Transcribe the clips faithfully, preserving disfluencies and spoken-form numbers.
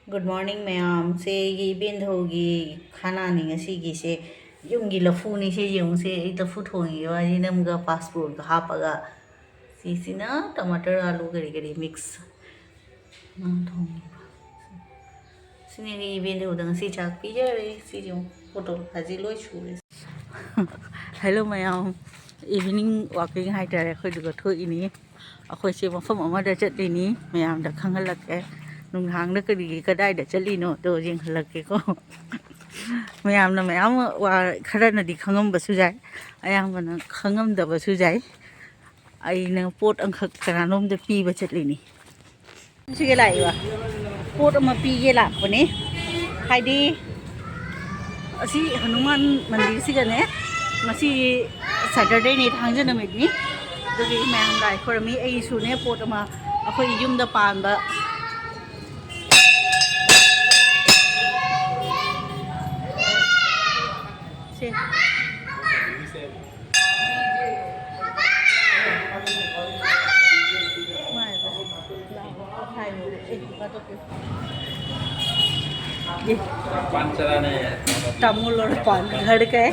Good morning ꯃꯌꯥꯝ꯫ ꯁꯦ ꯑꯩꯒꯤ ꯏꯕꯦꯟꯙꯧꯒꯤ ꯈꯥꯅꯥꯅꯤ ꯉꯁꯤꯒꯤꯁꯦ꯫ ꯌꯨꯝꯒꯤ ꯂꯐꯨꯅꯤ꯫ ꯁꯦ ꯌꯦꯡꯉꯨꯁꯦ, ꯑꯩ ꯂꯐꯨ ꯊꯣꯡꯉꯤꯕ ꯍꯥꯏꯁꯤ ꯅꯝꯒ ꯄꯥꯁꯄꯣꯔꯠꯀ ꯍꯥꯞꯄꯒ꯫ ꯁꯤꯁꯤꯅ ꯇꯃꯥꯇꯔ, ꯑꯥꯂꯨ, ꯀꯔꯤ ꯀꯔꯤ ꯃꯤꯛꯁ ꯉꯥ ꯊꯣꯡꯉꯤꯕ꯫ ꯁꯤꯅꯤ ꯑꯩꯒꯤ ꯏꯕꯦꯟꯙꯧꯗ ꯉꯁꯤ ꯆꯥꯛ ꯄꯤꯖꯔꯦ꯫ ꯁꯤ ꯌꯦꯡꯉꯨ, ꯐꯣꯇꯣ ꯐꯥꯖꯤ ꯂꯣꯏ ꯁꯨꯔꯦ꯫ ꯍꯦꯜꯂꯣ ꯃꯌꯥꯝ, ꯏꯚꯤꯅꯤꯡ ꯋꯥꯛꯀꯤꯡ ꯍꯥꯏꯇꯥꯔꯦ, ꯑꯩꯈꯣꯏꯗꯨꯒ ꯊꯣꯛꯏꯅꯤ꯫ ꯑꯩꯈꯣꯏꯁꯦ ꯃꯐꯝ ꯑꯃꯗ ꯆꯠꯂꯤꯅꯤ, ꯃꯌꯥꯝꯗ ꯈꯪꯍꯜꯂꯛꯀꯦ꯫ ꯅꯨꯡꯗꯥꯡꯗ ꯀꯔꯤꯒꯤ ꯀꯗꯥꯏꯗ ꯆꯠꯂꯤꯅꯣꯗꯣ ꯌꯦꯡꯍꯜꯂꯛꯀꯦꯀꯣ꯫ ꯃꯌꯥꯝꯅ ꯃꯌꯥꯝ ꯋꯥ-, ꯈꯔꯅꯗꯤ ꯈꯪꯉꯝꯕꯁꯨ ꯌꯥꯏ, ꯑꯌꯥꯝꯕꯅ ꯈꯪꯉꯝꯗꯕꯁꯨ ꯌꯥꯏ꯫ ꯑꯩꯅ ꯄꯣꯠ ꯑꯃꯈꯛ ꯀꯅꯥꯅꯣꯝꯗ ꯄꯤꯕ ꯆꯠꯂꯤꯅꯤ꯫ ꯁꯤꯒꯤ ꯂꯥꯛꯏꯕ ꯄꯣꯠ ꯑꯃ ꯄꯤꯒꯦ ꯂꯥꯛꯄꯅꯤ꯫ ꯍꯥꯏꯗꯤ ꯑꯁꯤ ꯍꯅꯨꯃꯥꯟ ꯃꯟꯗꯤꯔꯁꯤꯒꯅꯦ, ꯉꯁꯤ ꯁꯦꯇꯔꯗꯦꯅꯤ, ꯊꯥꯡꯖ ꯅꯨꯃꯤꯠꯅꯤ꯫ ꯑꯗꯨꯒꯤ ꯃꯌꯥꯝ ꯂꯥꯏ ꯈꯣꯏꯔꯝꯃꯤ꯫ ꯑꯩꯁꯨꯅꯦ ꯄꯣꯠ ꯑꯃ ꯑꯩꯈꯣꯏ ꯌꯨꯝꯗ ꯄꯥꯟꯕ ꯁꯦ꯫ ये पान चलाने हैं। तमुल और पान घर का है।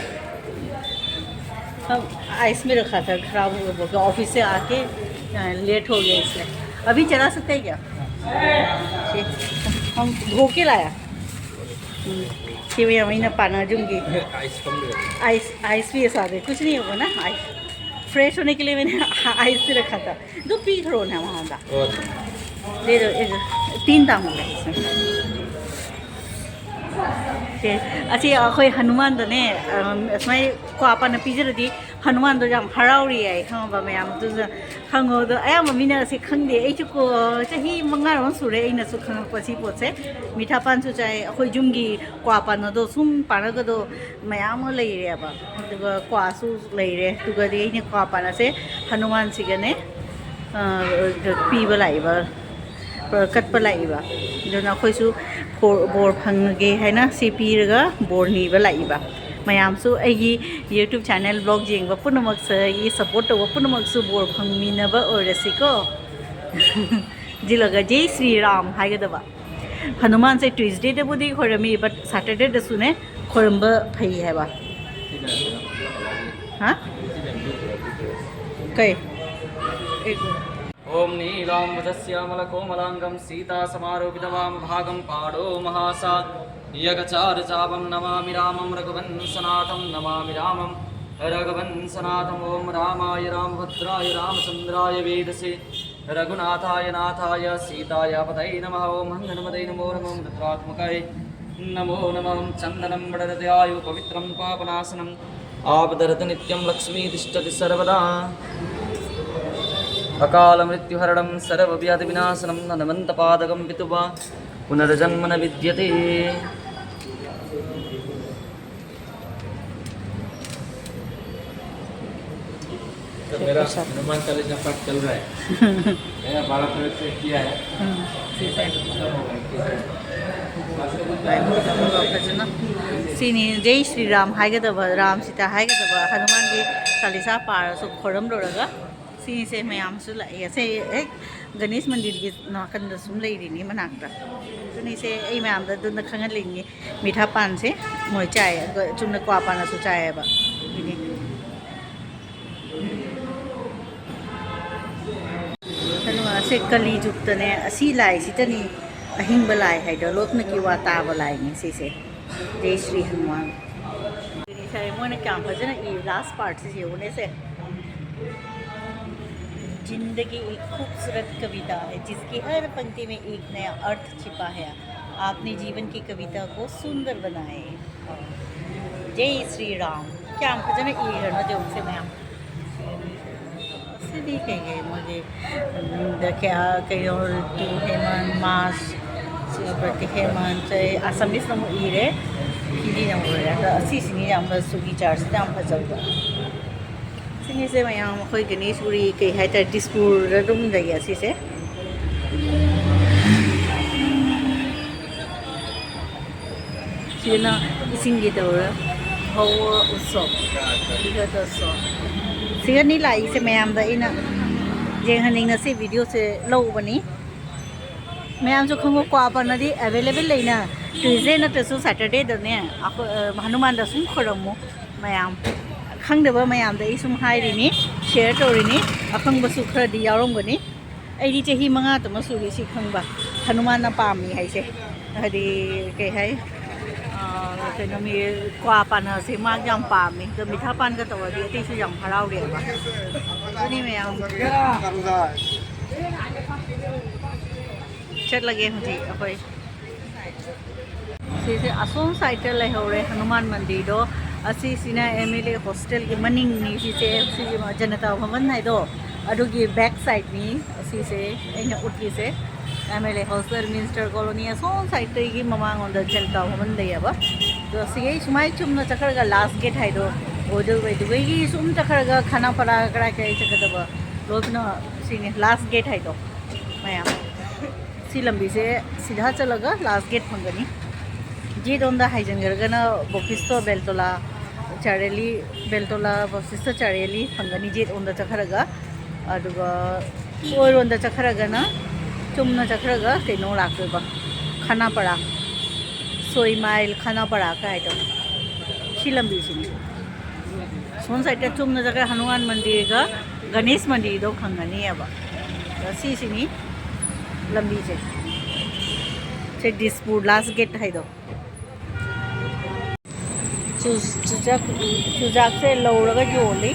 हम आइस में रखा था, खराब हो गया, बोल के ऑफिस से आके, अ, लेट हो गया इसलिए। अभी चला सकते हैं क्या? ठीक। हम धो के लाया। हम्म। ये भैया, वही ना पाना जूंगी। आइस कम दे। आइस, आइस भी ऐसा दे, कुछ नहीं होगा ना। आइस, फ्रेश होने के लिए मैंने आइस भी रखा था। दो पी करो ना वहाँ का। और दे दो, एक, तीन दाम हो गए इसमें। ꯁꯦ, ꯑꯁꯤ ꯑꯩꯈꯣꯏ ꯍꯅꯨꯃꯥꯟꯗꯅꯦ, ꯑꯝ, ꯑꯁꯨꯃꯥꯏ ꯀ꯭ꯋꯥ ꯄꯥꯟꯅ ꯄꯤꯖꯔꯗꯤ ꯍꯅꯨꯃꯥꯟꯗꯣ ꯌꯥꯝ ꯍꯔꯥꯎꯔꯤ ꯍꯥꯏ, ꯈꯪꯉꯕ ꯃꯌꯥꯝ? ꯑꯗꯨꯅ ꯈꯪꯉꯣ꯫ ꯑꯗꯣ ꯑꯌꯥꯝꯕ ꯃꯤꯅ ꯑꯁꯤ ꯈꯪꯗꯦ꯫ ꯑꯩꯁꯨ ꯀꯣ-, ꯆꯍꯤ ꯃꯉꯥꯔꯣꯝ ꯁꯨꯔꯦ ꯑꯩꯅꯁꯨ ꯈꯪꯉꯛꯄ ꯁꯤ ꯄꯣꯠꯁꯦ꯫ ꯃꯤꯊꯥ ꯄꯥꯟꯁꯨ ꯆꯥꯏ꯫ ꯑꯩꯈꯣꯏ ꯌꯨꯝꯒꯤ ꯀ꯭ꯋꯥ ꯄꯥꯟꯅꯗꯣ ꯁꯨꯝ ꯄꯥꯟꯅꯒꯗꯣ ꯃꯌꯥꯝ ꯑꯃ ꯂꯩꯔꯦꯕ꯫ ꯑꯗꯨꯒ ꯀ꯭ꯋꯥꯁꯨ ꯂꯩꯔꯦ꯫ ꯑꯗꯨꯒꯗꯤ ꯑꯩꯅ ꯀ꯭ꯋꯥ ꯄꯥꯟꯅꯁꯦ ꯍꯅꯨꯃꯥꯟꯁꯤꯒꯅꯦ, ꯑ, ꯄꯤꯕ ꯂꯥꯛꯏꯕ, ꯀꯠꯄ ꯂꯥꯛꯏꯕ꯫ ꯑꯗꯨꯅ ꯑꯩꯈꯣꯏꯁꯨ ꯕꯣꯔ, ꯕꯣꯔ ꯐꯪꯉꯒꯦ ꯍꯥꯏꯅ ꯁꯤ ꯄꯤꯔꯒ ꯕꯣꯔ ꯅꯤꯕ ꯂꯥꯛꯏꯕ꯫ ꯃꯌꯥꯝꯁꯨ ꯑꯩꯒꯤ YouTube channel vlog ꯌꯦꯡꯕ ꯄꯨꯝꯅꯃꯛꯁꯦ, ꯑꯩꯒꯤ support ꯇꯧꯕ ꯄꯨꯝꯅꯃꯛꯁꯨ ꯕꯣꯔ ꯐꯪꯃꯤꯟꯅꯕ ꯑꯣꯏꯔꯁꯤꯀꯣ꯫ ꯖꯤꯜꯂꯒ ꯖꯩ ꯁ꯭ꯔꯤ ꯔꯥꯝ ꯍꯥꯏꯒꯗꯕ꯫ ꯍꯅꯨꯃꯥꯟꯁꯦ ꯇ꯭ꯌꯨꯁꯗꯦꯗꯕꯨꯗꯤ ꯈꯣꯏꯔꯝꯃꯤ, ꯕꯠ ꯁꯦꯇꯔꯗꯦꯗꯁꯨꯅꯦ ꯈꯣꯏꯔꯝꯕ ꯐꯩ ꯍꯥꯏꯕ꯫ ꯍꯥ? ꯀꯩ? एक ॐ नीलाम्बुजश्यामलकोमलाङ्गं सीतासमारोपितवामभागं पाणौ महासा यगचारुचापं नमामि रामं रघुवंशनाथं नमामि रामं रघुवंशनाथं। ॐ रामाय रामभद्राय रामचन्द्राय वेधसे रघुनाथाय नाथाय सीतायापतये नमः। ॐ हनुमते नमो नमः। ॐ रुद्रात्मकाय नमो नमः। ॐ चन्दनं वडरदयायु पवित्रं पापनाशनम्। आपदरत नित्यं लक्ष्मी तिष्ठति सर्वदा। अकालमृत्युहरणं सर्वव्याधिविनाशनं हनुमन्तपादकं भित्वा पुनर्जन्म न विद्यते। तो मेरा हनुमान चालीसा पाठ चल रहा है। मेरा बारह तारीख से किया है। ꯎꯝ, ꯁꯤꯁꯦ꯫ ꯐꯖꯅ ꯁꯤꯅꯤ ꯖꯩ ꯁ꯭ꯔꯤ ꯔꯥꯝ ꯍꯥꯏꯒꯗꯕ, ꯔꯥꯝ ꯁꯤꯇꯥ ꯍꯥꯏꯒꯗꯕ ꯍꯅꯨꯃꯥꯟꯒꯤ ꯆꯥꯂꯤꯁꯥ ꯄꯥꯔꯁꯨ ꯈꯣꯏꯔꯝꯂꯨꯔꯒ ꯁꯤꯁꯦ ꯃꯌꯥꯝꯁꯨ ꯂꯥꯛꯑꯦ꯫ ꯑꯁꯦ ꯍꯦꯛ ꯒꯅꯦꯁ ꯃꯟꯗꯤꯔꯒꯤ ꯅꯥꯀꯟꯗ ꯁꯨꯝ ꯂꯩꯔꯤꯅꯤ ꯃꯅꯥꯛꯇ꯫ ꯑꯗꯨꯅꯤꯁꯦ ꯑꯩ ꯃꯌꯥꯝꯗ ꯑꯗꯨꯅ ꯈꯪꯍꯜꯂꯤꯅꯤ꯫ ꯃꯤꯊꯥ ꯄꯥꯟꯁꯦ ꯃꯣꯏ ꯆꯥꯏ, ꯑꯗꯨꯒ ꯆꯨꯝꯅ ꯀ꯭ꯋꯥ ꯄꯥꯟꯅꯁꯨ ꯆꯥꯏꯌꯦꯕ꯫ ꯁꯤꯅꯤ꯫ ꯑꯗꯨꯒ ꯑꯁꯦ ꯀꯂꯤ ꯖꯨꯛꯇꯅꯦ ꯑꯁꯤ ꯂꯥꯏꯁꯤꯗꯅꯤ ꯑꯍꯤꯡꯕ ꯂꯥꯏ ꯍꯥꯏꯗꯣ, ꯂꯣꯛꯅꯀꯤ ꯋꯥ ꯇꯥꯕ ꯂꯥꯏꯅꯤ ꯁꯤꯁꯦ꯫ ꯖꯩ ꯁ꯭ꯔꯤ ꯍꯅꯨꯃꯥꯟ꯫ ꯉꯁꯥꯏ ꯃꯣꯏꯅ ꯀꯌꯥꯝ ꯐꯖꯅ ꯏ, ꯂꯥꯁ ꯄꯥꯔꯠꯁꯤ ꯌꯦꯡꯉꯨꯅꯦꯁꯦ꯫ जिंदगी एक खूबसूरत कविता है, जिसकी हर पंक्ति में एक नया अर्थ छिपा है। आपने जीवन की कविता को सुंदर बनाए। जय श्री राम। क्या हम भजन ये है ना जो उनसे मैं। ꯁꯤꯗꯤ ꯀꯩꯀꯩ ꯃꯣꯏꯒꯤ, ꯎꯝ, ꯗ ꯀꯌꯥ ꯀꯩꯅꯣ, ꯇꯨ ꯍꯦꯃꯟ, ꯃꯥꯁ, ꯁꯤ ꯄ꯭ꯔꯇꯤꯛ ꯍꯦꯃꯟ, ꯁꯦ ꯑꯁꯥꯃꯤꯁꯅ ꯑꯃꯨꯛ ꯏꯔꯦ, ꯍꯤꯟꯗꯤꯅ ꯑꯃꯨꯛ ꯏꯔꯦ꯫ ꯑꯗꯣ ꯑꯁꯤꯁꯤꯅꯤ ꯌꯥꯝꯅ ꯁꯨꯒꯤ ꯆꯥꯔꯁꯤꯗ ꯌꯥꯝ ꯐꯖꯕ꯫ ꯁꯤꯅꯤꯁꯦ ꯃꯌꯥꯝ ꯑꯩꯈꯣꯏ ꯒꯅꯦꯁꯄꯨꯔꯤ ꯀꯩ ꯍꯥꯏꯇꯥꯔꯦ, ꯗꯤꯁꯄꯨꯔꯗ ꯑꯗꯨꯝ ꯂꯩꯌꯦ ꯑꯁꯤꯁꯦ꯫ ꯁꯤꯅ ꯏꯁꯤꯡꯒꯤ ꯇꯧꯔꯦ꯫ ꯍꯧ ꯎꯠꯁꯣꯞ꯫ ꯁꯤꯒ ꯎꯠꯁꯣꯞ꯫ ꯁꯤꯒꯅꯤ ꯂꯥꯛꯏꯁꯦ ꯃꯌꯥꯝꯗ ꯑꯩꯅ ꯌꯦꯡꯍꯟꯅꯤꯡꯅ ꯁꯤ ꯚꯤꯗꯤꯑꯣꯁꯦ ꯂꯧꯕꯅꯤ꯫ ꯃꯌꯥꯝꯁꯨ ꯈꯪꯉꯨ, ꯀ꯭ꯋꯥ ꯄꯥꯟꯅꯗꯤ available ꯂꯩꯅ, Tuesday ꯅꯠꯇ꯭ꯔꯁꯨ Saturdayꯗꯅꯦ ꯑꯩꯈꯣꯏ, ꯑ, ꯍꯅꯨꯃꯥꯟꯗ ꯁꯨꯝ ꯈꯣꯏꯔꯝꯃꯨ꯫ ꯃꯌꯥꯝ ꯈꯪꯗꯕ ꯃꯌꯥꯝꯗ ꯑꯩ ꯁꯨꯝ ꯍꯥꯏꯔꯤꯅꯤ, share ꯇꯧꯔꯤꯅꯤ꯫ ꯑꯈꯪꯕꯁꯨ ꯈꯔꯗꯤ ꯌꯥꯎꯔꯝꯒꯅꯤ꯫ ꯑꯩꯗꯤ ꯆꯍꯤ ꯃꯉꯥ ꯇꯃꯛ ꯁꯨꯔꯦ ꯁꯤ ꯈꯪꯕ, ꯍꯅꯨꯃꯥꯟꯅ ꯄꯥꯝꯃꯤ ꯍꯥꯏꯁꯦ꯫ ꯍꯥꯏꯗꯤ ꯀꯩ ꯍꯥꯏ, ꯑ, ꯀꯩꯅꯣ, ꯃꯤ ꯀ꯭ꯋꯥ ꯄꯥꯟꯅꯁꯦ ꯃꯥ ꯌꯥꯝ ꯄꯥꯝꯃꯤ꯫ ꯑꯗꯣ ꯃꯤꯊꯥ ꯄꯥꯟꯒ ꯇꯧꯔꯗꯤ ꯑꯇꯩꯁꯨ ꯌꯥꯝ ꯍꯔꯥꯎꯔꯦꯕ꯫ ꯑꯗꯨꯅꯤ ꯃꯌꯥꯝ꯫ ꯆꯠꯂꯒꯦ ꯍꯧꯖꯤꯛ ꯑꯩꯈꯣꯏ꯫ ꯁꯤꯁꯦ ꯑꯁꯣꯝ sideꯇ ꯂꯩꯍꯧꯔꯦ ꯍꯅꯨꯃꯥꯟ ꯃꯟꯗꯤꯔꯗꯣ꯫ ꯑꯁꯤꯁꯤꯅ MLA hostelꯒꯤ ꯃꯅꯤꯡꯅꯤ꯫ ꯁꯤꯁꯦ, ꯁꯤꯒꯤ ꯖꯅꯇꯥ ꯚꯕꯟ ꯍꯥꯏꯗꯣ, ꯑꯗꯨꯒꯤ back sideꯅꯤ꯫ ꯑꯁꯤꯁꯦ ꯑꯩꯅ ꯎꯠꯂꯤꯁꯦ꯫ MLA hostel, minister colony ꯑꯁꯣꯝ sideꯇꯒꯤ ꯃꯃꯥꯡꯂꯣꯝꯗ ꯖꯅꯇꯥ ꯚꯕꯟ ꯂꯩꯌꯦꯕ꯫ ꯑꯗꯣ ꯁꯤꯒꯤ ꯁꯨꯃꯥꯏ ꯆꯨꯝꯅ ꯆꯠꯈ꯭ꯔꯒ last gate ꯍꯥꯏꯗꯣ ꯑꯣꯏꯗꯣꯏꯕ꯫ ꯑꯗꯨꯗꯒꯤ ꯁꯨꯝ ꯆꯠꯈ꯭ꯔꯒ ꯈꯥꯅꯥꯄꯥꯔꯥ ꯀꯔꯥꯏ ꯀꯔꯥꯏ ꯆꯠꯀꯗꯕ ꯂꯣꯏꯅ ꯁꯤꯅꯤ last gate ꯍꯥꯏꯗꯣ ꯃꯌꯥꯝ꯫ ꯁꯤ ꯂꯝꯕꯤꯁꯦ ꯁꯤꯗ ꯆꯠꯂꯒ last gate ꯐꯪꯒꯅꯤ꯫ ꯌꯦꯠꯂꯣꯝꯗ ꯍꯥꯏꯖꯤꯟꯈ꯭ꯔꯒꯅ ꯕꯣꯀꯤꯁꯇꯣ ꯕꯦꯜꯇꯣꯂꯥ ꯆꯥꯔꯦꯂꯤ, ꯕꯦꯜꯇꯣꯂꯥ ꯕꯣꯀꯤꯁꯇꯣ ꯆꯥꯔꯦꯂꯤ ꯐꯪꯒꯅꯤ꯫ ꯌꯦꯠꯂꯣꯝꯗ ꯆꯠꯈ꯭ꯔꯒ, ꯑꯗꯨꯒ ꯑꯣꯏꯔꯣꯝꯗ ꯆꯠꯈ꯭ꯔꯒꯅ, ꯆꯨꯝꯅ ꯆꯠꯈ꯭ꯔꯒ ꯀꯩꯅꯣ ꯂꯥꯛꯇꯣꯏꯕ, ꯈꯥꯅꯥꯄꯥꯔꯥ, ꯁꯣꯏꯃꯥꯏꯜ ꯈꯥꯅꯥꯄꯥꯔꯥ ꯀꯥꯏꯗꯣ꯫ ꯁꯤ ꯂꯝꯕꯤꯁꯤꯅꯤ꯫ ꯁꯣꯝ sideꯇ ꯆꯨꯝꯅ ꯆꯠꯈ꯭ꯔ ꯍꯅꯨꯃꯥꯟ ꯃꯟꯗꯤꯔꯒ ꯒꯅꯦꯁ ꯃꯟꯗꯤꯔꯗꯣ ꯐꯪꯒꯅꯤꯕ꯫ ꯑꯗ ꯁꯤꯁꯤꯅꯤ ꯂꯝꯕꯤꯁꯦ꯫ ꯁꯦ ꯗꯤꯁꯄꯨꯔ last gate ꯍꯥꯏꯗꯣ꯫ ꯆꯨ-, ꯆꯨꯖꯥꯛ, ꯆꯨꯖꯥꯛꯁꯦ ꯂꯧꯔꯒ ꯌꯣꯜꯂꯤ꯫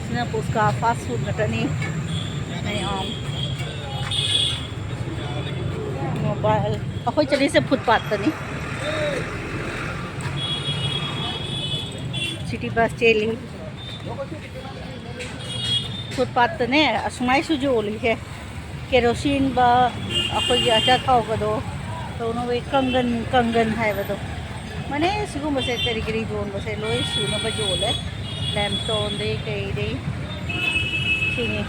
ꯁꯤꯅ ꯄꯨꯁꯀꯥ fast food ꯉꯥꯛꯇꯅꯤ꯫ ꯃꯌꯥꯝ mobile꯫ ꯑꯩꯈꯣꯏ ꯆꯠꯂꯤꯁꯦ footpathꯇꯅꯤ꯫ City bus ꯆꯦꯜꯂꯤ꯫ Footpathꯇꯅꯦ ꯑꯁꯨꯃꯥꯏꯁꯨ ꯌꯣꯜꯂꯤꯁꯦ꯫ ꯀꯦꯔꯣꯁꯤꯟꯕ, ꯑꯩꯈꯣꯏꯒꯤ ꯑꯆꯥꯊꯥꯎꯕꯗꯣ ꯇꯧꯅꯕꯒꯤ ꯀꯪꯒꯟ, ꯀꯪꯒꯟ ꯍꯥꯏꯕꯗꯣ꯫ ꯃꯅꯦ ꯁꯤꯒꯨꯝꯕꯁꯦ ꯀꯔꯤ ꯀꯔꯤ ꯌꯣꯟꯕꯁꯦ ꯂꯣꯏ ꯁꯨꯅꯕ ꯌꯣꯜꯂꯦ꯫ Lampstoneꯗꯩ ꯀꯩꯗꯩ꯫ ꯁꯤꯅꯤ꯫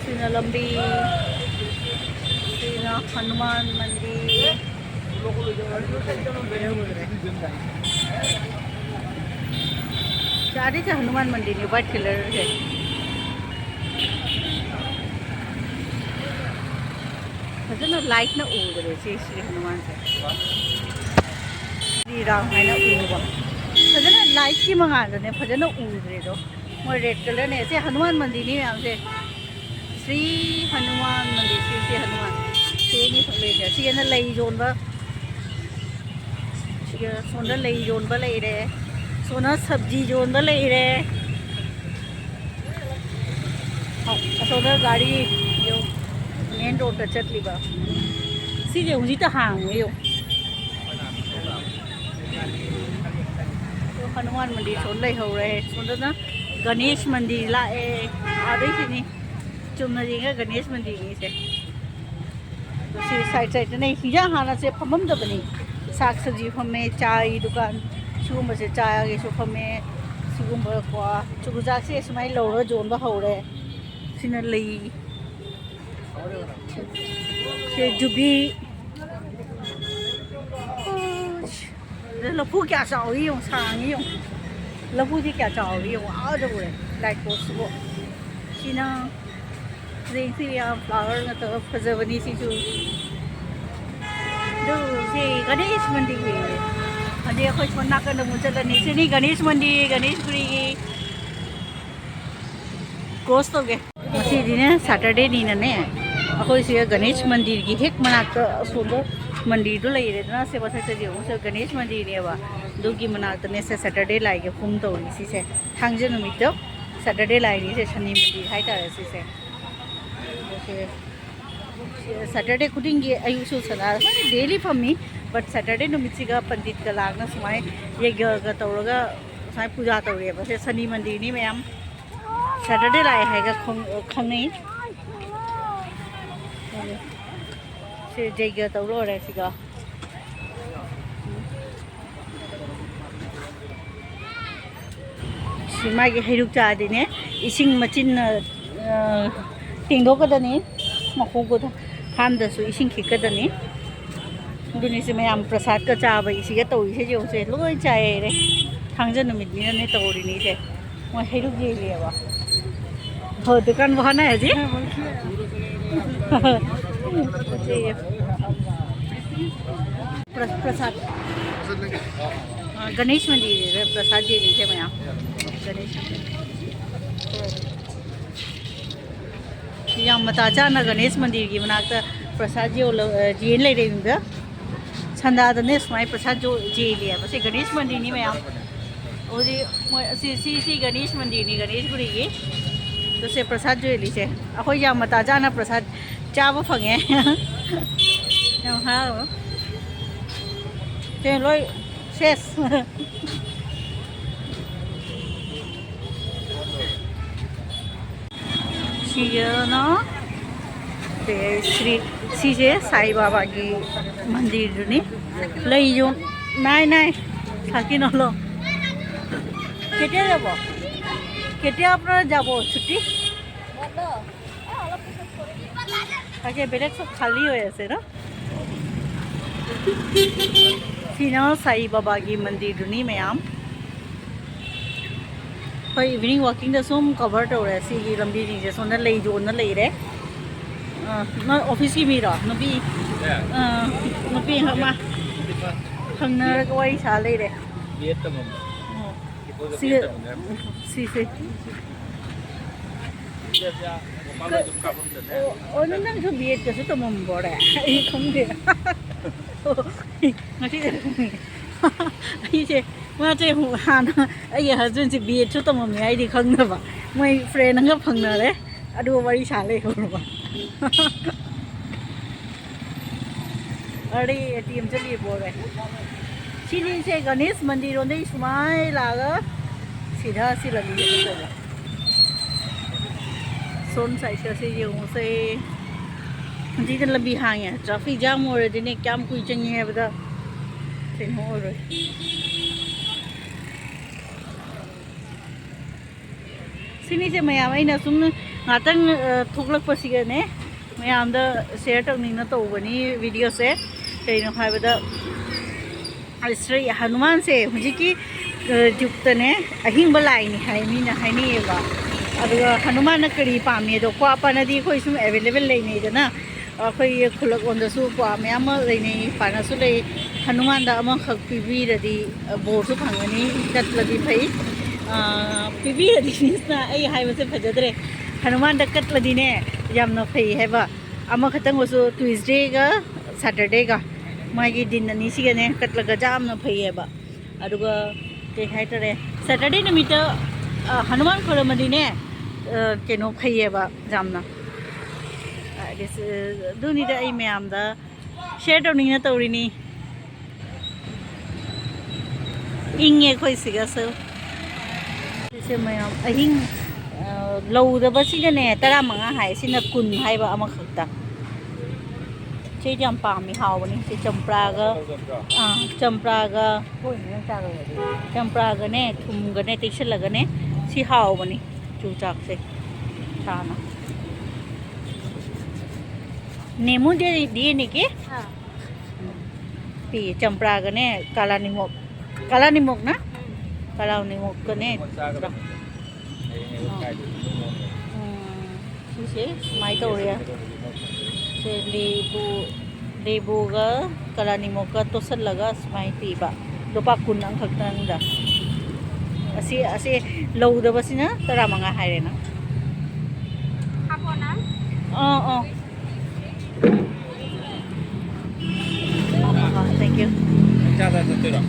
ꯁꯤꯅ ꯂꯝꯕꯤ꯫ ꯁꯤꯅ ꯍꯅꯨꯃꯥꯟ ꯃꯟꯗꯤꯔ꯫ ꯁꯤ ꯑꯗꯩꯁꯦ ꯍꯅꯨꯃꯥꯟ ꯃꯟꯗꯤꯔꯅꯤ, white colour ꯁꯦ꯫ ꯐꯖꯅ ꯂꯥꯏꯠꯅ ꯎꯗ꯭ꯔꯦ ꯁꯤ, ꯁꯤ ꯍꯅꯨꯃꯥꯟꯁꯦ꯫ ꯁ꯭ꯔꯤ ꯔꯥꯝ ꯍꯥꯏꯅ ꯎꯕ꯫ ꯐꯖꯅ ꯂꯥꯏꯠꯀꯤ ꯃꯉꯥꯜꯗꯅꯦ ꯐꯖꯅ ꯎꯗ꯭ꯔꯦꯗꯣ꯫ ꯃꯣꯏ red colour ꯅꯦ꯫ ꯁꯤ ꯍꯅꯨꯃꯥꯟ ꯃꯟꯗꯤꯔꯅꯤ ꯃꯌꯥꯝꯁꯦ꯫ ꯁ꯭ꯔꯤ ꯍꯅꯨꯃꯥꯟ ꯃꯟꯗꯤꯔ, ꯁ꯭ꯔꯤ ꯁ꯭ꯔꯤ ꯍꯅꯨꯃꯥꯟ꯫ ꯁꯤꯅꯤ ꯐꯪꯗꯣꯏꯁꯦ꯫ ꯁꯤꯒꯤꯅ ꯂꯩ ꯌꯣꯟꯕ꯫ ꯁꯤꯒ ꯁꯣꯝꯗ ꯂꯩ ꯌꯣꯟꯕ ꯂꯩꯔꯦ꯫ ꯁꯣꯝꯗ ꯁꯕꯖꯤ ꯌꯣꯟꯕ ꯂꯩꯔꯦ꯫ ꯑꯁꯣꯝꯗ ꯒꯥꯔꯤ main road ꯇ ꯆꯠꯂꯤꯕ꯫ ꯁꯤꯁꯦ ꯍꯧꯖꯤꯛꯇ ꯍꯥꯡꯉꯦ ꯌꯦꯡꯉꯨ꯫ ꯍꯅꯨꯃꯥꯟ ꯃꯟꯗꯤꯔ ꯁꯣꯝ ꯂꯩꯍꯧꯔꯦ꯫ ꯁꯣꯝꯗꯅ ꯒꯅꯦꯁ ꯃꯟꯗꯤꯔ ꯂꯥꯛꯑꯦ꯫ ꯑꯥꯗꯩ ꯁꯤꯅꯤ꯫ ꯆꯨꯝꯅ ꯌꯦꯡꯉ ꯒꯅꯦꯁ ꯃꯟꯗꯤꯔꯅꯤꯁꯦ꯫ ꯁꯤ side side ꯇꯅꯦ ꯍꯤꯟꯖꯥꯡ ꯍꯥꯟꯅꯁꯦ ꯐꯝꯃꯝꯗꯕꯅꯤ꯫ ꯁꯥꯛ ꯁꯕꯖꯤ ꯐꯝꯃꯦ, ꯆꯥꯒꯤ ꯗꯨꯀꯥꯟ ꯁꯤꯒꯨꯝꯕꯁꯦ ꯆꯥꯒꯤꯁꯨ ꯐꯝꯃꯦ꯫ ꯁꯤꯒꯨꯝꯕ ꯀꯣ ꯆꯨꯖꯥꯛꯁꯦ ꯁꯨꯃꯥꯏꯅ ꯂꯧꯔ ꯌꯣꯟꯕ ꯍꯧꯔꯦ꯫ ꯁꯤꯅ ꯂꯩ꯫ ꯁꯦ ꯖꯨꯕꯤ꯫ ꯑꯗ ꯂꯐꯨ ꯀꯌꯥ ꯆꯥꯎꯏ ꯌꯦꯡꯉꯨ, ꯁꯥꯡꯉꯤ ꯌꯦꯡꯉꯨ꯫ ꯂꯐꯨꯗꯤ ꯀꯌꯥ ꯆꯥꯎꯏ ꯌꯦꯡꯉꯨ, ꯑꯥꯗ ꯎꯔꯦ꯫ Light post ꯁꯤꯕꯨ꯫ ꯁꯤꯅ ꯍꯧꯖꯤꯛꯁꯤ ꯌꯥꯝ flower ꯅꯠꯇꯕ ꯐꯖꯕꯅꯤ ꯁꯤꯁꯨ꯫ ꯑꯗꯨ ꯁꯤ ꯒꯅꯦꯁ ꯃꯟꯗꯤꯔꯒꯤ꯫ ꯑꯗꯩ ꯑꯩꯈꯣꯏ ꯁꯣꯝ ꯅꯥꯀꯟꯗ ꯑꯃꯨꯛ ꯆꯠꯂꯅꯤ꯫ ꯁꯤꯅꯤ ꯒꯅꯦꯁ ꯃꯟꯗꯤꯔ, ꯒꯅꯦꯁ ꯄꯨꯔꯤꯒꯤ꯫ Close ꯇꯧꯒꯦ꯫ ꯉꯁꯤꯗꯤꯅꯦ Saturday ꯅꯤꯅꯅꯦ, ꯑꯩꯈꯣꯏ ꯁꯤꯒ ꯒꯅꯦꯁ ꯃꯟꯗꯤꯔꯒꯤ ꯍꯦꯛ ꯃꯅꯥꯛꯇ ꯑꯁꯣꯝꯗ ꯃꯟꯗꯤꯔꯗꯨ ꯂꯩꯔꯦꯗꯅ, ꯁꯦ ꯃꯊꯛꯇꯗꯤ ꯑꯃꯨꯛ ꯁꯤ ꯒꯅꯦꯁ ꯃꯟꯗꯤꯔꯅꯦꯕ꯫ ꯑꯗꯨꯒꯤ ꯃꯅꯥꯛꯇꯅꯦ ꯁꯦ Saturday ꯂꯥꯏꯒꯤ ꯍꯣꯝ ꯇꯧꯔꯤ ꯁꯤꯁꯦ꯫ ꯊꯥꯡꯖ ꯅꯨꯃꯤꯠꯇꯣ Saturday ꯂꯥꯏꯅꯤ ꯁꯦ, ꯁꯅꯤ ꯃꯟꯗꯤꯔ ꯍꯥꯏꯇꯥꯔꯦ ꯁꯤꯁꯦ꯫ ꯑꯗꯨꯁꯦ Saturday ꯈꯨꯗꯤꯡꯒꯤ ꯑꯌꯨꯛꯁꯨ ꯁꯅꯥ ꯍꯣꯏ daily ꯐꯝꯃꯤ, but Saturday ꯅꯨꯃꯤꯠꯁꯤꯒ ꯄꯟꯗꯤꯠꯀ ꯂꯥꯛꯅ ꯁꯨꯃꯥꯏꯅ ꯌꯩꯒꯒ ꯇꯧꯔꯒ ꯁꯨꯃꯥꯏꯅ ꯄꯨꯖꯥ ꯇꯧꯔꯦꯕ꯫ ꯁꯦ ꯁꯅꯤ ꯃꯟꯗꯤꯔꯅꯤ ꯃꯌꯥꯝ꯫ Saturday ꯂꯥꯛꯑꯦ ꯍꯥꯏꯒ ꯈꯪ-, ꯈꯪꯅꯩ꯫ ꯁꯤ ꯖꯩꯒ ꯇꯧ ꯂꯣꯏꯔꯦ ꯁꯤꯒ꯫ ꯁꯤ ꯃꯥꯒꯤ ꯍꯩꯔꯨꯛ ꯆꯥꯗꯤꯅꯦ, ꯏꯁꯤꯡ ꯃꯆꯤꯟꯅ, ꯑ, ꯇꯦꯡꯗꯣꯛꯀꯗꯅꯤ꯫ ꯃꯈꯣꯡ ꯈꯨꯠ ꯍꯥꯝꯗꯁꯨ ꯏꯁꯤꯡ ꯈꯤꯛꯀꯗꯅꯤ꯫ ꯑꯗꯨꯅꯤ ꯁꯤ ꯃꯌꯥꯝ ꯄ꯭ꯔꯁꯥꯗꯀ ꯆꯥꯕ, ꯏꯁꯤꯒ ꯇꯧꯔꯤꯁꯦ ꯌꯦꯡꯉꯨꯁꯦ, ꯂꯣꯏ ꯆꯥꯏꯔꯦ꯫ ꯊꯥꯡꯖ ꯅꯨꯃꯤꯠꯅꯤꯅꯅꯦ ꯇꯧꯔꯤꯅꯤꯁꯦ꯫ ꯃꯣꯏ ꯍꯩꯔꯨꯛ ꯌꯦꯜꯂꯤꯑꯕ꯫ ꯍꯣ, ꯗꯨꯀꯥꯟ ꯕꯍꯥꯅꯥ ꯍꯥꯏ ꯖꯤ꯫ ꯄ꯭ꯔ-, ꯄ꯭ꯔꯁꯥꯗ꯫ ꯑ, ꯒꯅꯦꯁ ꯃꯟꯗꯤꯔꯁꯤꯗ ꯄ꯭ꯔꯁꯥꯗ ꯌꯦꯜꯂꯤꯁꯦ ꯃꯌꯥꯝ꯫ ꯒꯅꯦꯁ꯫ ꯌꯥꯝ ꯃꯇꯥ ꯆꯥꯅ ꯒꯅꯦꯁ ꯃꯟꯗꯤꯔꯒꯤ ꯃꯅꯥꯛꯇ ꯄ꯭ꯔꯁꯥꯗ ꯌꯣꯜꯂ-, ꯑ, ꯌꯦꯟ ꯂꯩꯔꯦ ꯌꯨꯝꯗ꯫ ꯁꯟꯗꯥꯗꯅꯦ ꯁꯨꯃꯥꯏꯅ ꯄ꯭ꯔꯁꯥꯗ ꯌꯣ-, ꯌꯦꯜꯂꯤꯑꯕ꯫ ꯁꯤ ꯒꯅꯦꯁ ꯃꯟꯗꯤꯔꯅꯤ ꯃꯌꯥꯝ꯫ ꯍꯧꯖꯤꯛ ꯃꯣꯏ ꯑꯁꯤ, ꯁꯤ, ꯁꯤ ꯒꯅꯦꯁ ꯃꯟꯗꯤꯔꯅꯤ, ꯒꯅꯦꯁ ꯒꯨꯔꯤꯒꯤ꯫ ꯑꯗꯣ ꯁꯦ ꯄ꯭ꯔꯁꯥꯗ ꯌꯣꯜꯂꯤꯁꯦ꯫ ꯑꯩꯈꯣꯏ ꯌꯥꯝ ꯃꯇꯥ ꯆꯥꯅ ꯄ꯭ꯔꯁꯥꯗ ꯆꯥꯕ ꯐꯪꯉꯦ꯫ ꯌꯥꯝ ꯍꯔꯥꯎꯋꯦ꯫ ꯁꯦ ꯂꯣꯏ ꯁꯦꯁ꯫ ꯁꯤꯒꯅ ꯁ꯭ꯔꯤ, ꯁꯤꯁꯦ ꯁꯥꯏ ꯕꯥꯕꯥꯒꯤ ꯃꯟꯗꯤꯔꯗꯨꯅꯤ꯫ ꯂꯩꯁꯨ ꯅꯥꯏ ꯅꯥꯏ ꯁꯥꯀꯤꯅꯣꯂꯣ꯫ কেতিয়া যাব? কেতিয়া আপোনাৰ যাব ছুটি? তাকে বেলেগ চব খালী হৈ আছে ন? ꯁꯤꯅ ꯁꯥꯏ ꯕꯥꯕꯥꯒꯤ ꯃꯟꯗꯤꯔꯗꯨꯅꯤ ꯃꯌꯥꯝ꯫ ꯑꯩꯈꯣꯏ ꯏꯚꯤꯅꯤꯡ ꯋꯥꯛꯀꯤꯡꯗ ꯁꯨꯝ ꯀꯣꯚꯔ ꯇꯧꯔꯦ ꯁꯤꯒꯤ ꯂꯝꯕꯤꯁꯤꯡꯁꯦ꯫ ꯁꯣꯝꯗ ꯂꯩ ꯌꯣꯟꯅ ꯂꯩꯔꯦ꯫ ꯑ, ꯅꯣꯏ ꯑꯣꯐꯤꯁꯀꯤ ꯃꯤꯔꯣ? ꯅꯨꯄꯤ? ꯑ, ꯅꯨꯄꯤ ꯑꯃ ꯈꯪꯅꯔꯒ ꯋꯥꯔꯤ ꯁꯥ ꯂꯩꯔꯦ꯫ ꯑꯣ꯫ ꯁꯤ, ꯁꯤꯁꯦ꯫ ꯑꯣ, ꯑꯣ, ꯅꯪꯁꯨ ꯕꯤ ꯑꯦꯗꯀꯁꯨ ꯇꯝꯃꯝꯕꯣꯔꯦ? ꯑꯩ ꯈꯪꯗꯦ꯫ ꯑꯣ, ꯉꯁꯤꯗ ꯈꯪꯉꯦ꯫ ꯑꯩꯁꯦ, ꯃꯥꯁꯦ ꯍꯥꯟꯅ ꯑꯩꯒꯤ ꯍꯁꯕꯦꯟꯁꯦ ꯕꯤ ꯑꯦꯗꯁꯨ ꯇꯝꯃꯝꯃꯦ, ꯑꯩꯗꯤ ꯈꯪꯗꯕ꯫ ꯃꯣꯏ ꯐ꯭ꯔꯦꯟ ꯑꯃꯒ ꯐꯪꯅꯔꯦ, ꯑꯗꯨꯒ ꯋꯥꯔꯤ ꯁꯥ ꯂꯩꯍꯧꯔꯕ꯫ ꯑꯔꯦ, ꯑꯦ ꯇꯤ ꯑꯦꯝ ꯆꯠꯂꯤ ꯕꯣꯔꯦ꯫ ꯁꯤꯅꯤꯁꯦ ꯒꯅꯦꯁ ꯃꯟꯗꯤꯔ ꯔꯣꯝꯗꯒꯤ ꯁꯨꯃꯥꯏ ꯂꯥꯛꯑꯒ ꯁꯤꯗ ꯁꯤ ꯂꯝꯕꯤ ꯆꯠꯇꯣꯏꯕ꯫ ꯁꯣꯝ ꯁꯥꯏꯗꯁꯦ ꯌꯦꯡꯉꯨꯁꯦ꯫ ꯍꯧꯖꯤꯛꯇꯤ ꯂꯝꯕꯤ ꯍꯥꯡꯉꯦ꯫ ꯇ꯭ꯔꯥꯐꯤꯛ ꯖꯥꯝ ꯑꯣꯏꯔꯗꯤꯅꯦ ꯀꯌꯥꯝ ꯀꯨꯏ ꯆꯪꯉꯤ ꯍꯥꯏꯕꯗ ꯀꯩꯅꯣ ꯑꯣꯏꯔꯣꯏ꯫ ꯁꯤꯅꯤꯁꯦ ꯃꯌꯥꯝ ꯑꯩꯅ ꯁꯨꯝ ꯉꯥꯛꯇꯪ, ꯑ, ꯊꯣꯛꯂꯛꯄꯁꯤꯒꯅꯦ ꯃꯌꯥꯝꯗ ꯁꯤꯌꯔ ꯇꯧꯅꯤꯡꯅ ꯇꯧꯕꯅꯤ ꯚꯤꯗꯤꯑꯣꯁꯦ꯫ ꯀꯩꯅꯣ ꯍꯥꯏꯕꯗ ꯁ꯭ꯔꯤ ꯍꯅꯨꯃꯥꯟꯁꯦ ꯍꯧꯖꯤꯛꯀꯤ ꯌꯨꯛꯇꯅꯦ ꯑꯍꯤꯡꯕ ꯂꯥꯏꯅꯤ ꯍꯥꯏ ꯃꯤꯅ ꯍꯥꯏꯅꯩꯌꯦꯕ꯫ ꯑꯗꯨꯒ ꯍꯅꯨꯃꯥꯟꯅ ꯀꯔꯤ ꯄꯥꯝꯃꯤ ꯑꯗꯣ, ꯀ꯭ꯋꯥ ꯄꯥꯅꯗꯤ ꯑꯩꯈꯣꯏ ꯁꯨꯝ ꯑꯦꯕꯥꯏꯂꯦꯕꯜ ꯂꯩꯅꯩꯗꯅ, ꯑꯩꯈꯣꯏꯒꯤ ꯈꯨꯜꯂꯛꯂꯣꯝꯗꯁꯨ ꯀ꯭ꯋꯥ ꯃꯌꯥꯝ ꯑꯃ ꯂꯩꯅꯩ, ꯄꯥꯅꯁꯨ ꯂꯩ꯫ ꯍꯅꯨꯃꯥꯟꯗ ꯑꯃꯈꯛ ꯄꯤꯕꯤꯔꯗꯤ ꯕꯣꯔꯁꯨ ꯐꯪꯒꯅꯤ, ꯀꯠꯂꯗꯤ ꯐꯩ꯫ ꯄꯤꯕꯤꯔꯗꯤ ꯃꯤꯟꯁꯅ ꯑꯩ ꯍꯥꯏꯕꯁꯦ ꯐꯖꯗ꯭ꯔꯦ, ꯍꯅꯨꯃꯥꯟꯗ ꯀꯠꯂꯗꯤꯅꯦ ꯌꯥꯝꯅ ꯐꯩ ꯍꯥꯏꯕ꯫ ꯑꯃꯈꯛꯇꯪ ꯑꯣꯏꯁꯨ, ꯇ꯭ꯌꯨꯁꯗꯦꯒ ꯁꯦꯇꯔꯗꯦꯒ ꯃꯥꯒꯤ ꯗꯤꯟ ꯑꯅꯤꯁꯤꯒꯅꯦ ꯀꯠꯂꯒ ꯌꯥꯝꯅ ꯐꯩꯌꯦꯕ꯫ ꯑꯗꯨꯒ ꯀꯩ ꯍꯥꯏꯇꯥꯔꯦ, ꯁꯦꯇꯔꯗꯦ ꯅꯨꯃꯤꯠꯇ ꯍꯅꯨꯃꯥꯟ ꯈꯣꯏꯔꯝꯃꯗꯤꯅꯦ ꯀꯩꯅꯣ ꯐꯩꯌꯦꯕ ꯌꯥꯝꯅ꯫ ꯑꯗꯨꯅꯤꯗ ꯑꯩ ꯃꯌꯥꯝꯗ ꯁꯤꯌꯔ ꯇꯧꯅꯤꯡꯅ ꯇꯧꯔꯤꯅꯤ꯫ ꯏꯪꯉꯦ ꯑꯩꯈꯣꯏ ꯁꯤꯒꯁꯨ꯫ ꯁꯤꯁꯦ ꯃꯌꯥꯝ ꯑꯍꯤꯡ, ꯑ, ꯂꯧꯗꯕꯁꯤꯒꯅꯦ ꯇꯔꯥꯃꯉꯥ ꯍꯥꯏ, ꯁꯤꯅ ꯀꯨꯟ ꯍꯥꯏꯕ ꯑꯃꯈꯛꯇ꯫ ꯁꯤꯗꯤ ꯌꯥꯝ ꯄꯥꯝꯃꯤ, ꯍꯥꯎꯕꯅꯤ꯫ ꯁꯤ ꯆꯝꯄ꯭ꯔꯥꯒ, ꯑꯥ, ꯆꯝꯄ꯭ꯔꯥꯒ, ꯆꯝꯄ꯭ꯔꯥꯒꯅꯦ ꯊꯨꯝꯒꯅꯦ ꯇꯩꯁꯜꯂꯒꯅꯦ ꯁꯤ ꯍꯥꯎꯕꯅꯤ꯫ ꯆꯨꯖꯥꯛꯁꯦ ꯆꯥꯅ꯫ ꯅꯦꯃꯨ ꯗꯦ, ꯗꯦꯅꯤꯀꯤ? ꯄꯤ, ꯆꯝꯄ꯭ꯔꯥꯒꯅꯦ ꯀꯥꯂꯥ ꯅꯤꯃꯣꯛ, ꯀꯥꯂꯥ ꯅꯤꯃꯣꯛꯅ? ꯀꯥꯂꯥ ꯅꯤꯃꯣꯛꯀꯅꯦ꯫ ꯎꯝ, ꯁꯤꯁꯦ ꯁꯨꯃꯥꯏꯅ ꯇꯧꯔꯦ꯫ ꯁꯦ ꯂꯦꯕꯨ, ꯂꯦꯕꯨꯒ ꯀꯥꯂꯥ ꯅꯤꯃꯣꯛꯀ ꯇꯣꯠꯁꯤꯜꯂꯒ ꯁꯨꯃꯥꯏꯅ ꯄꯤꯕ꯫ ꯂꯨꯄꯥ ꯀꯨꯟ ꯑꯃꯈꯛꯇꯪꯗ꯫ ꯑꯁꯤ, ꯑꯁꯤ ꯂꯧꯗꯕꯁꯤꯅ ꯇꯔꯥꯃꯉꯥ ꯍꯥꯏꯔꯦꯅ꯫ ꯑꯥ, ꯑꯥ꯫ ꯊꯦꯡ ꯌꯨ꯫ ꯆꯥꯗ ꯆꯠꯇꯣꯏꯔꯣ?